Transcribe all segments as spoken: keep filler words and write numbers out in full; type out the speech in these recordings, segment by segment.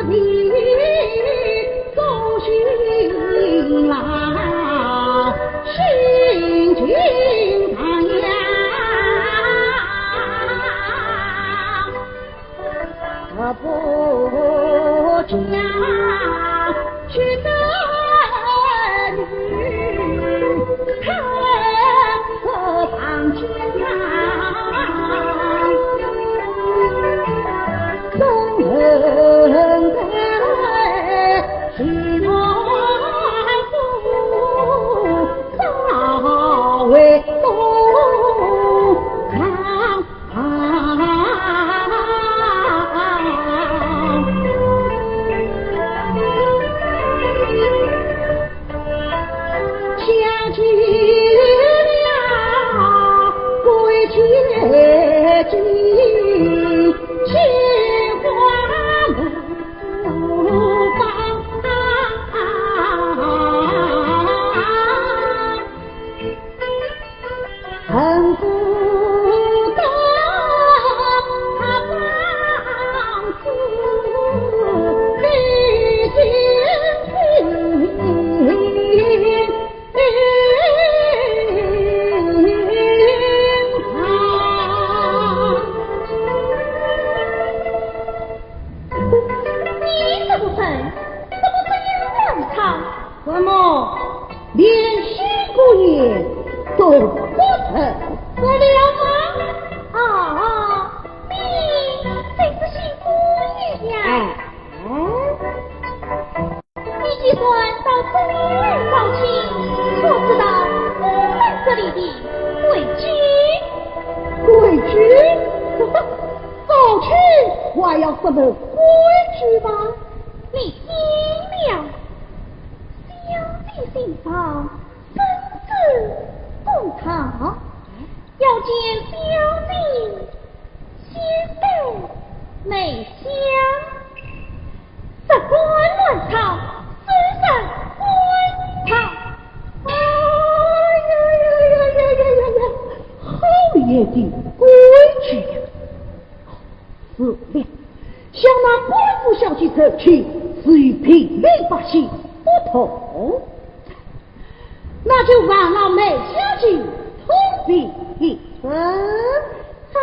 你这个人，怎么这样乱唱？怎么，连新姑爷都不认得了吗？啊，你就是新姑爷呀？哎，哎。 你既然到这里来招亲，可知道我们这里的规矩？规矩？招亲还要什么规矩吗？你听了，小姐新房，生子公堂，要见小姐，先拜梅香。 这官乱朝，是人官朝。哎呀呀呀呀呀呀呀！好一点规矩呀！是了，想那官府小姐成亲，是与平民百姓不同。那就让梅小姐通禀。嗯，好，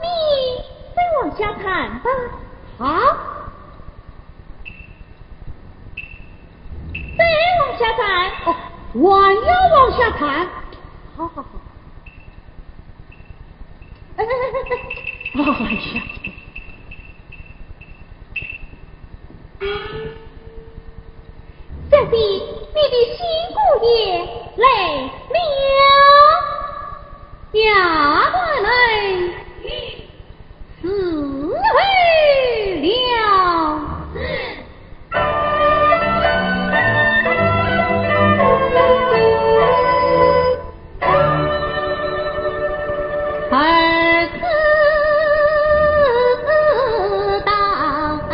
你再往下谈吧。好。 再往下谈。哦，还要往下谈。好好好。哎，哎，哎，哎，哎呀！小姐，你的新姑爷来了。丫鬟们，伺候了。儿子当当。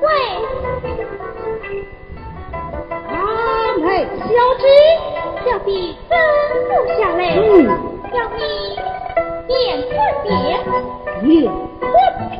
喂。 啊，梅小姐。小姐，吩咐下来。嗯。要你免官便。免官便？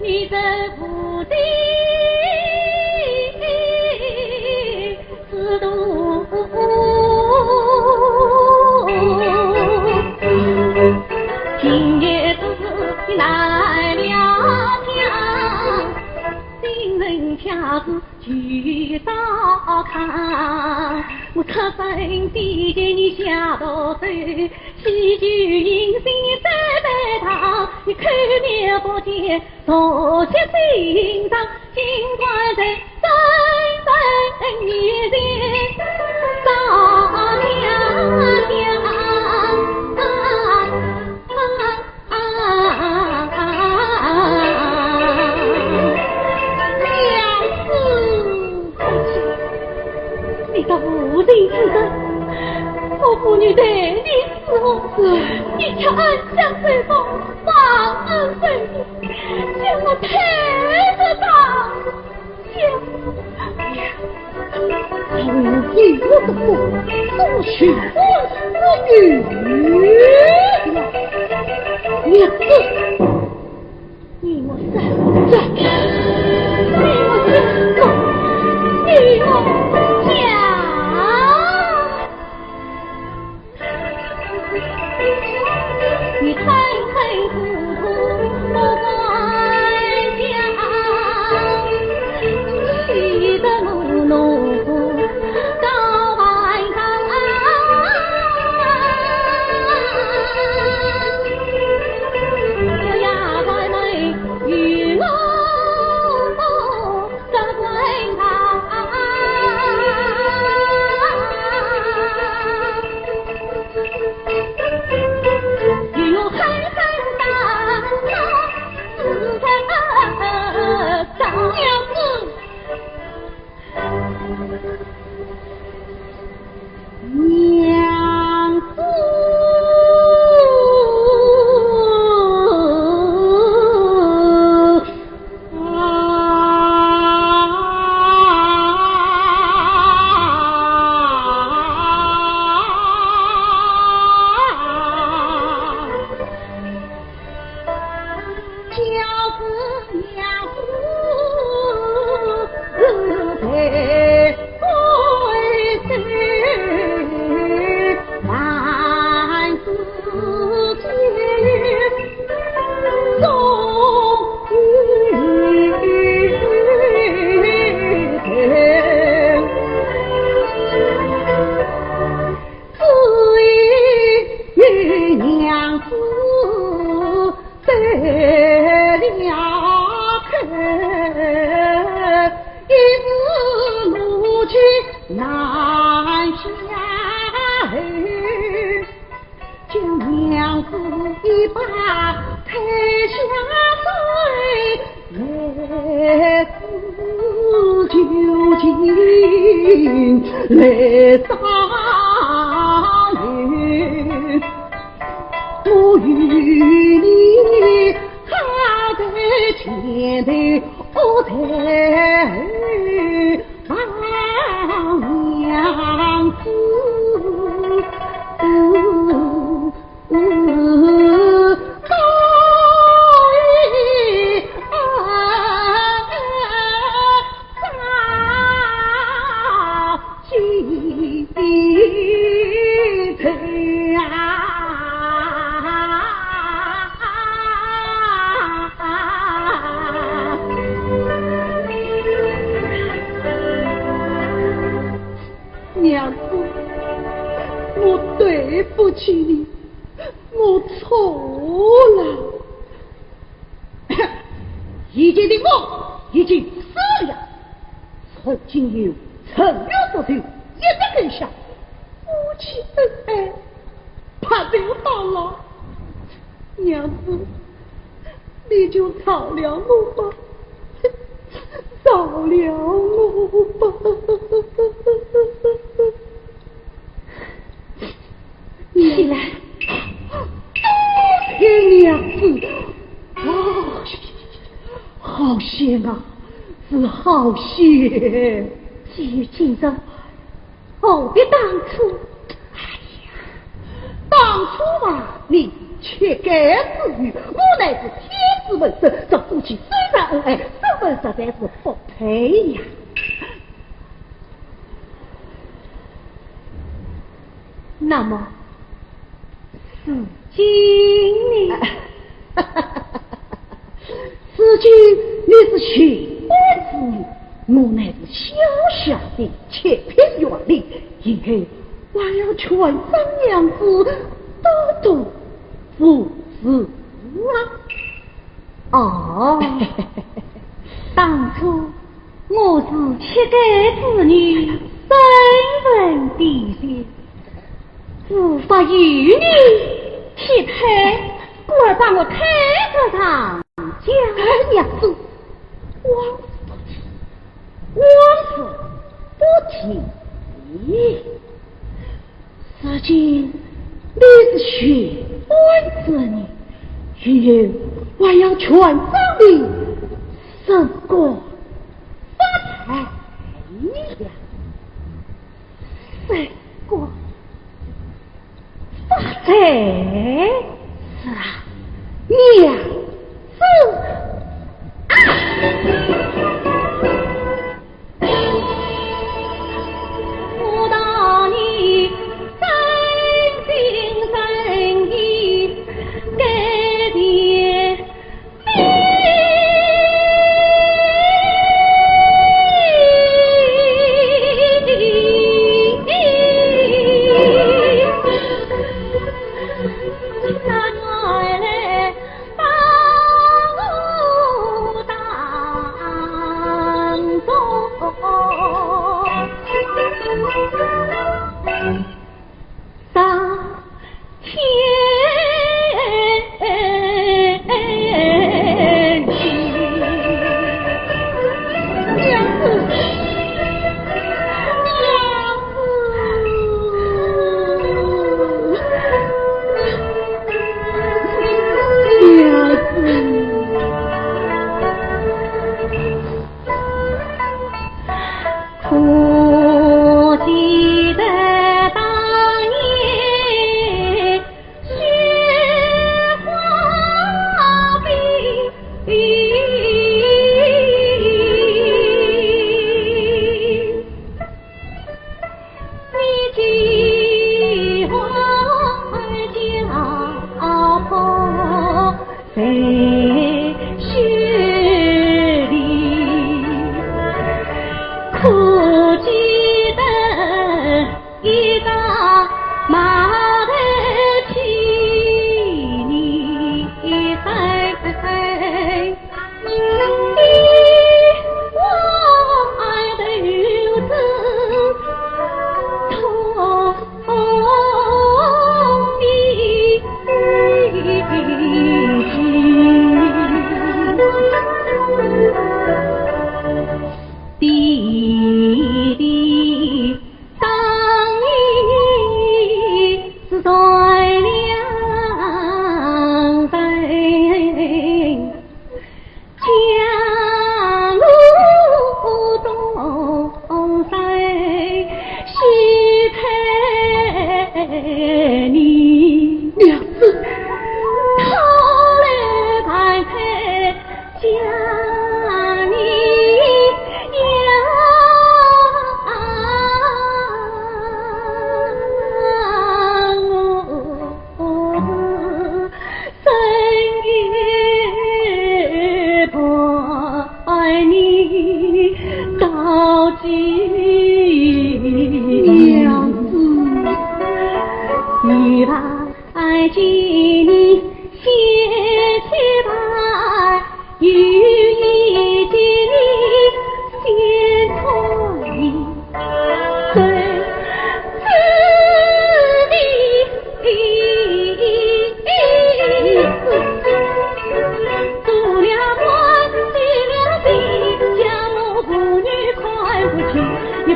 你这无地之徒。今夜子来了家，新人家子去烧炕。我出生的你下到手，喜酒迎新三拜堂，你叩面不见 坐席心上，金冠在三分面前照亮。娘子，你个无礼之人，我不愿待你如何，你却恩将仇报，忘恩负义。 将我推出大街。你有什么不许我之语？娘子，你莫说，你莫说，你莫讲。 你吞吞吐吐不敢讲，气得我怒火高万丈。小丫鬟们与我 娘子。 啊，叫是娘子在归来相迎，我与你他在前头，我在后，望娘子。娘子，我对不起你，我错了。以前的我已经死了，如今有程咬之仇，一笔勾销，夫妻恩爱，白头到老。娘子，你就饶了我吧，饶了我吧。起来。哎，娘子，啊，好险啊，是好险。既已今日， 何必当初？哎呀，当初啊，你乞丐之女，我乃是天子门生，这夫妻虽然恩爱，根本实在是不配呀。那么，如今呢？如今你是寻欢之女，我乃是小小的七品县令，以后还要劝张娘子多多服侍啊。哦，当初我是乞丐之女，身份低贱，无法与你匹配，故而把我推着上 家。哎，娘子，往事不提，往事不提。如今你是寻欢之女，以后还要劝张你升官发财呀。升官 发财？是啊，娘子啊！我道你真心真意，该天 上天去。娘子，娘子，娘子。 可记得当年雪花飞，你寄望家婆 在雪里，可记得一个马头起你在。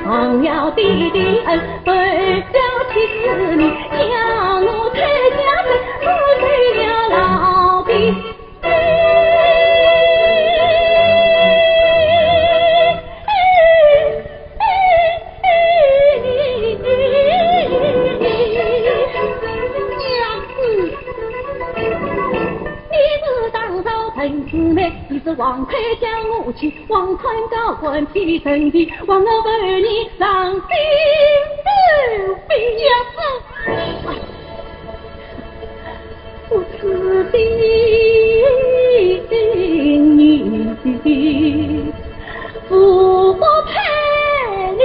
唐朝的恩，不孝妻子你，将我推下山，我为了老弟。你是唐朝陈世美，你是王魁将我娶，王魁高官批成的，王后为你上京收兵呀。我此心意，无法陪你